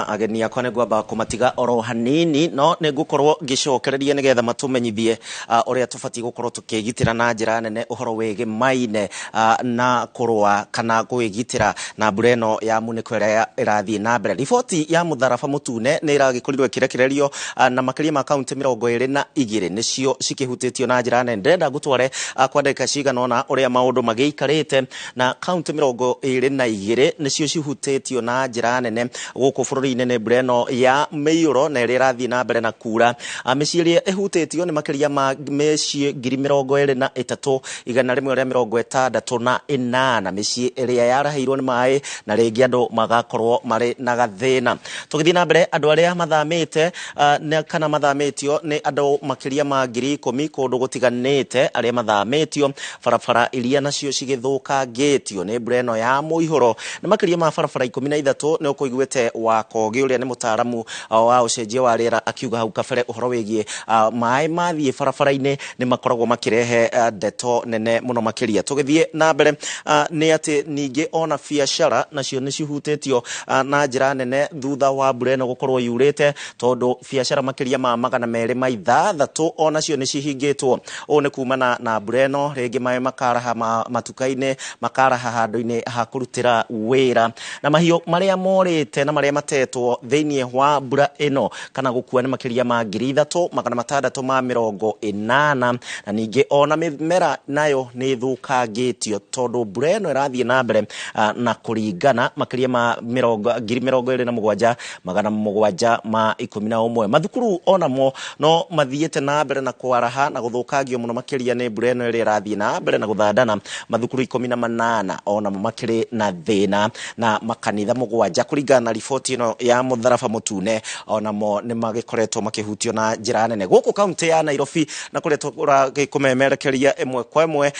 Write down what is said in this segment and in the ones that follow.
Ageni akwa nĩ ngwamba kũmatiga oro hanini, no nĩ ngũkorwo ngĩcokereria nĩgetha matũmenyithie ũrĩa tũbatiĩ gũkorwo tũkĩgitĩra na njĩra nene ũhoro wĩgĩmaine na kũrũa kana kwĩgitĩra na mbura ĩno ya munĩko ĩrĩa ĩrathiĩ na mbere. Riboti ya mũtharaba mũtune nĩ ĩragĩkorirwo ĩkĩrekererio, na makĩria ma kaunti 22 nĩcio cikĩhutĩtio na njĩra nene. Ndĩrenda ngũtware kwa ndagĩka cigana ũna ũrĩa maũndũ magĩikarĩte, na kaunti 22 nĩcio cihutĩtio na njĩra nene gũkũ bũrũri-inĩ nĩ mbura ĩno ya mĩiyũro na ĩrĩa ĩrathiĩ na mbere na kura. Mĩciĩ ĩrĩa ĩhutĩtio nĩ makĩria ma mĩciĩ 23,168, mĩciĩ ĩrĩa yarahĩirwo nĩ maĩ na rĩngĩ andũ magakorwo marĩ na gathĩna. Tũgĩthiĩ na mbere, andũ arĩa mathamĩte kana mathamĩtio nĩ andũ makĩria ma 10,000 kũndũ gũtiganĩte, arĩa mathamĩtio barabara iria nacio cigĩthũkangĩtio nĩ mbura ĩno ya mũihũro nĩ makĩria ma barabara 13. Nĩ ũkũiguĩte wa Kogi ũrĩa nĩ mũtaaramu wa ũcenjia wa rĩera akiuga hau kabere ũhoro wĩgiĩ maĩ mathiĩ barabara-inĩ nĩ makoragwo makĩrehe ndeto nene mũno makĩria. Tũgĩthiĩ na mbere, nĩ atĩ ningĩ ona biacara nacio nĩ cihutĩtio na njĩra nene thutha wa mbura ĩno gũkorwo yurĩte, tondũ biacara makĩria ma 206 onacio nĩ cihingĩtwo. Ũũ nĩ kumana na mbura ĩno, rĩngĩ maĩ makaraha matuka-inĩ, makaraha handũ-inĩ ha kũrutĩra wĩra, na mahiũ marĩa morĩte na marĩa matetwo thĩinĩ wa mbura ĩno kana gũkua nĩ makĩria ma 3,680. Na ningĩ ona mĩmera nayo nĩ ĩthũkangĩtio tondũ mbura ĩno ĩrathiĩ na mbere na kũringana makĩria ma 27,711. Mathukuru onamo no mathiĩte na mbere na kwaraha na gũthũkangio mũno makĩria nĩ mbura ĩno ĩrĩa ĩrathiĩ na mbere na gũthandana. Mathukuru 18 onamo makĩrĩ na thĩna, na makanitha 7 kũringana na riboti ĩno ya mũtharaba mũtune onamo nĩ magĩkoretwo makĩhutio na njĩra nene gũkũ kaunti ya Nairobi. Na kũrĩa tũragĩkũmemerekeria ĩmwe kwa ĩmwe,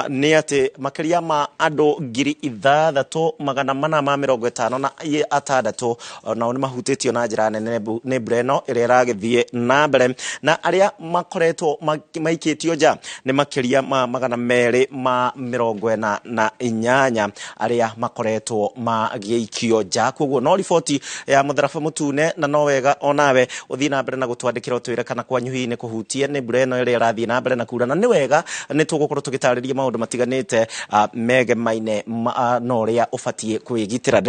nĩ atĩ makĩria ma andũ 6,456 nao nĩ mahutĩtio na njĩra nene nĩ mbura ĩno ĩrĩa ĩragĩthiĩ na mbere, na arĩa makoretwo maikĩtio nja nĩ makĩria ma 248 arĩa makoretwo magĩikio nja. Koguo no riboti ya mũtharaba mũtune, na no wega onawe ũthiĩ na mbere na gũtwandĩkĩra ũtwĩre kana kwanyu hihi nĩ kũhutie nĩ mbura ĩno ĩrĩa ĩrathiĩ na mbere na kura. Na nĩ wega nĩ tũgũkorwo tũgĩtarĩria maũndũ matiganĩte megemaine na ũrĩa ũbatiĩ kwĩgitĩra.